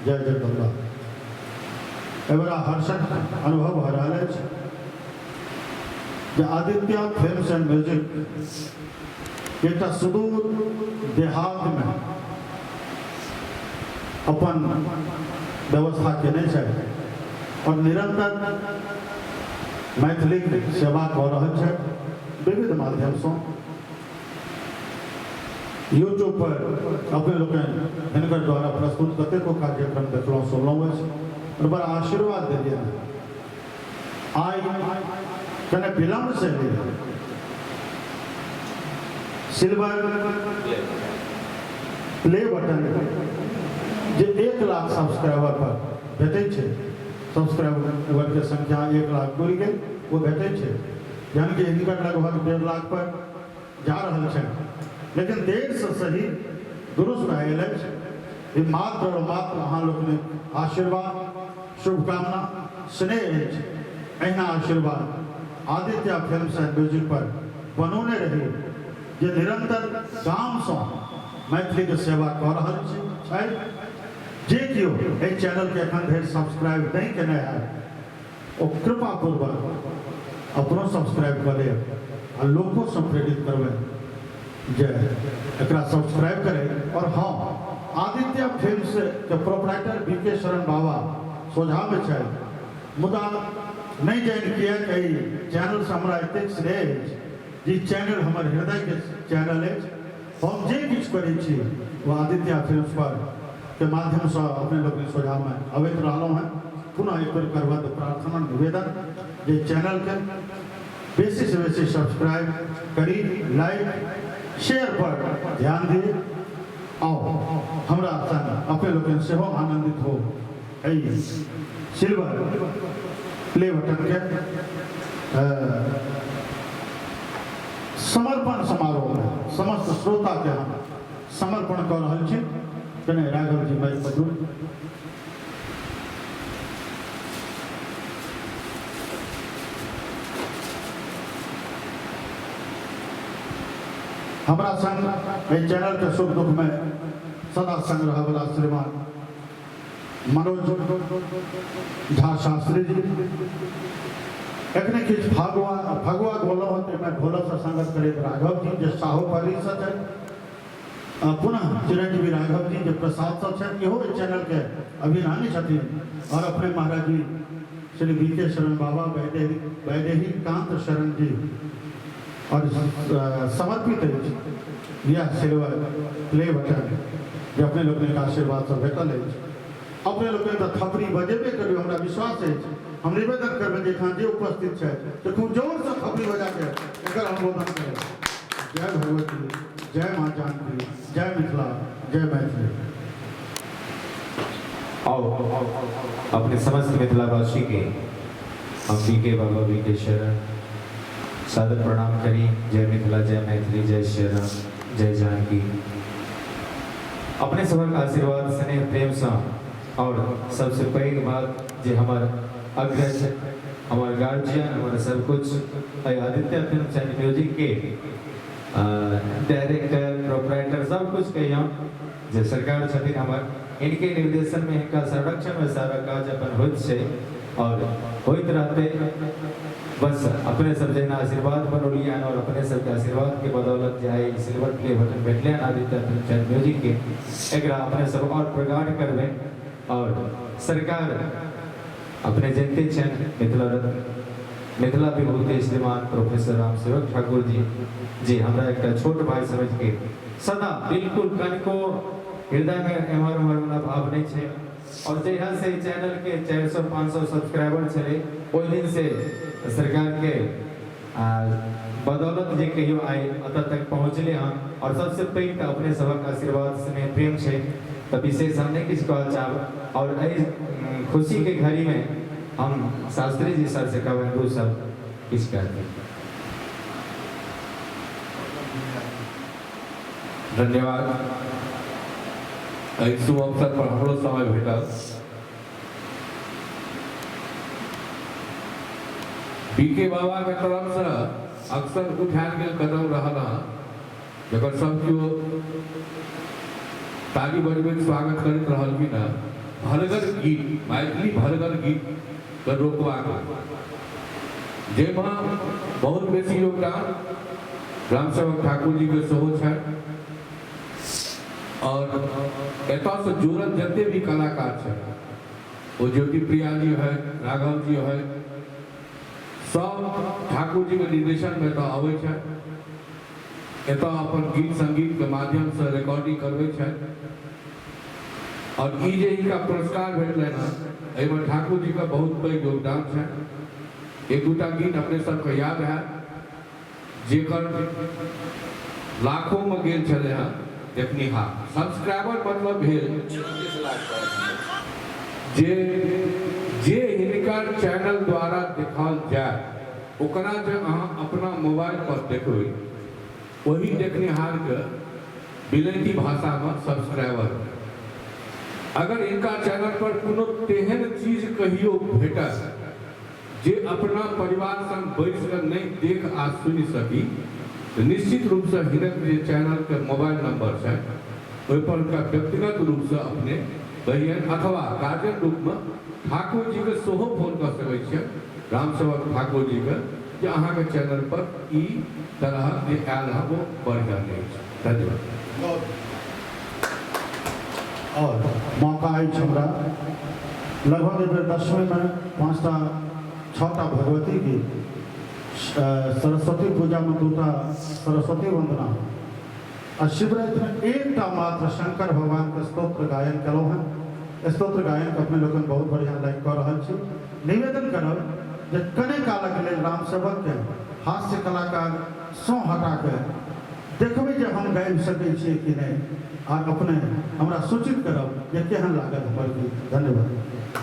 जय जगदम्बा। एहि बेरा हर्षक अनुभव भऽ रहल अछि जे आदित्य फिल्म्स एंड म्यूजिक एकटा सुदूर देहातमे अपन व्यवस्था केने छथि आओर निरंतर मैथिलीक सेवा कऽ रहल छथि विविध माध्यमसँ। यूट्यूब पर अपने लोकनि हिनकर द्वारा प्रस्तुत कतेको कार्यक्रम देखलहुँ सुनलहुँ अछि आओर बड़ा आशीर्वाद देलियनि। आइ कने विलम्ब से एलियै, सिल्वर प्ले बटन जे 1 लाख सब्सक्राइबर पर भेटै छै, सब्सक्राइबर के संख्या 1 लाख पुरि गेल ओ भेटै छै, यानी कि हिनकर लगभग 1.5 लाख पर जा रहल छनि, लेकिन देरसँ सही दुरुस्त आयल अछि। ई मात्र और मात्र अहाँ लोकनिक आशीर्वाद, शुभकामना, स्नेह अछि। एहिना आशीर्वाद आदित्य फिल्म्स एंड म्यूजिक पर बनौने रही जे निरंतर गामसँ मैथिलीके सेवा कऽ रहल छथि। जे केओ एहि चैनलके एखन धरि सब्सक्राइब नहि केने हैत ओ कृपापूर्वक अपनो सब्सक्राइब कऽ लेब आ लोकोसँ प्रेरित करबै जे एकरा सब्सक्राइब करै। और हाँ, आदित्य फिल्म्स के प्रोपराइटर बी के शरण बाबा सोझामे छथि, मुदा नहि जानि किएक एहि चैनलसँ हमरा एतेक स्नेह अछि जे ई चैनल हमर हृदयके चैनल अछि। हम जे किछु करै छी ओ आदित्य फिल्म्स पर के माध्यमसँ अपने लोकनि सोझामे अबैत रहलहुँ हेँ। पुनः एक बेर करबद्ध प्रार्थना निवेदन जे चैनलके बेसीसँ बेसी सब्सक्राइब करी, लाइक शेयर पर ध्यान दी। आउ हमरा संग अपने लोकनि सेहो आनंदित हो एहि सिल्वर प्ले बटन के समर्पण समारोह में समस्त श्रोता के हम समर्पण कऽ रहल छी। कने राघव जी माइक पकड़ू। हमरा संग एहि चैनल के सुख दुख में सदा संग रहय वाला श्रीमान मनोज झा शास्त्री जी एखने किछु फगुआ फगुआ गोलहुँ हँ, ताहिमे ढोलकसँ संगत करैत राघव जी जे साहो पल्लीसँ छथि, पुनः चिरंजीवी राघव जी जे प्रसादसँ छथि, इहो एहि चैनलके अभिरानी छथिन, और अपने महाराज जी श्री बी के शरण बाबा वैदेही वैदेही कांत शरण जी और समर्पित अछि यह सिल्वर प्ले बटन जे अपने लोकनिक आशीर्वादसँ भेटल अछि। अपने लोकनि तऽ थपड़ी बजेबे करियौ, हमरा विश्वास अछि। हम निवेदन करबनि जे एहिठाम जे उपस्थित छथि से खूब जोरसँ थपड़ी बजाके एकर अनुमोदन करब। जय भगवती, जय माँ जानकी, जय मिथिला, जय मैथिली। आओ अपने समस्त मिथिलावासी के हम बी के बाबा बी के शरण सादर प्रणाम करी। जय मिथिला, जय मैथिली, जय श्री राम, जय जानकी। अपने सबक आशीर्वाद स्नेह प्रेम से और सबसे पैघ बात जे हमर अग्रज, हमर गार्जियन, हमर सब कुछ एहि आदित्य फिल्म्स एंड म्यूजिक के डायरेक्टर, प्रोपराइटर सब कुछ कहियौ जे सरकार छथिन हमर, इनके निर्देशन में इनका संरक्षण में सारा काज अपन होइत छै और होइत रहते। बस अपने सब जहिना आशीर्वाद बनौलियै हन और अपने सबके आशीर्वाद के बदौलत जे आइ सिल्वर प्ले बटन भेटलै हन आदित्य फिल्म्स एंड म्यूजिक के, एकरा अपने सब और प्रगाढ़ करबै। और सरकार अपने जनते छनि मिथिला रत्न मिथिला विभूति श्रीमान प्रोफेसर रामसेवक ठाकुर जी, जे हमरा एकटा छोट भाई समझ के सदा बिल्कुल कनिको हृदय में एम्हर ओम्हर वाला भाव नहीं छै। और जहिया से ई चैनल के 400-500 सब्सक्राइबर छलै ओहि दिन से सरकार के बदौलत जे कहियो आइ एतऽ तक पहुँचले हन। और सबसे पैघ तऽ अपने सबक आशीर्वाद स्नेह प्रेम छै, तऽ विशेष हम नहि किछु कहऽ चाहब। और एहि खुशी के घड़ी में हम शास्त्री जी सर से कहबनि दू शब्द किछु कहथिन। धन्यवाद। एहि शुभ अवसर पर हमरो समय भेटल। बी के बाबा के तरफ से अक्सर उठायल गेल कदम रहल हँ, जकर सब केओ ताली बजबैत स्वागत करैत रहलखिन हँ। भरगर गीत, मैथिली भरगर गीत के रोकबाक, जाहिमे बहुत बेसी योगदान रामसेवक ठाकुर जी के सेहो छनि और एतयसँ जुड़ल जते भी कलाकार छथि, ओ ज्योति प्रिया जी है, राघव जी है, सब ठाकुर जी के निर्देशन में एतऽ अबै छथि, एतऽ अपन गीत संगीत के माध्यम से रिकॉर्डिंग करबै छथि। और ई जे हिनका पुरस्कार भेटलनि हँ, एहिमे ठाकुर जी के बहुत पैघ योगदान छनि। एक दूटा गीत अपने सबके याद हैत जेकर लाखों में गेल छलै हँ देखनिहार सब्सक्राइबर, मतलब भेल जे जे हिनकर चैनल द्वारा देखाओल जाय, ओकरा जे अहाँ अपना मोबाइल पर देखबै, ओही देखनिहारके विलैती भाषामे सब्सक्राइबर। अगर हिनका चैनल पर कोनो तेहन चीज कहियो भेटत जे अपना परिवार संग बैस कऽ नहि देख आ सुनि सकी, तऽ निश्चित रूपसँ हिनक जे चैनलके मोबाइल नंबर छनि, ओहिपर हुनका व्यक्तिगत रूपसँ अपने कहियनि अथवा गार्जियन रूपमे ठाकुर जीके सेहो फोन कऽ सकै छियनि, रामसेवक ठाकुर जीके, जे अहाँके चैनल पर ई तरहक जे आयल हँ, ओ बढ़िआँ नहि अछि। धन्यवाद। आओर मौका अछि हमरा लगभग एहि बेर दसवींमे पाँचटा छओटा भगवती गीत, सरस्वती पूजामे दूटा सरस्वती वंदना आ शिवरात्रिमे एकटा मात्र शंकर भगवानके स्तोत्र गायन केलहुँ हँ। स्तोत्र गायनके अपने लोकनि बहुत बढ़िआँ लाइक कऽ रहल छी। निवेदन करब जे कने कालक लेल रामसेवकके हास्य कलाकारसँ हटाके देखबै जे हम गाबि सकै छियै कि नहि, आर अपने हमरा सूचित करब जे केहन लागल हमर गीत। धन्यवाद।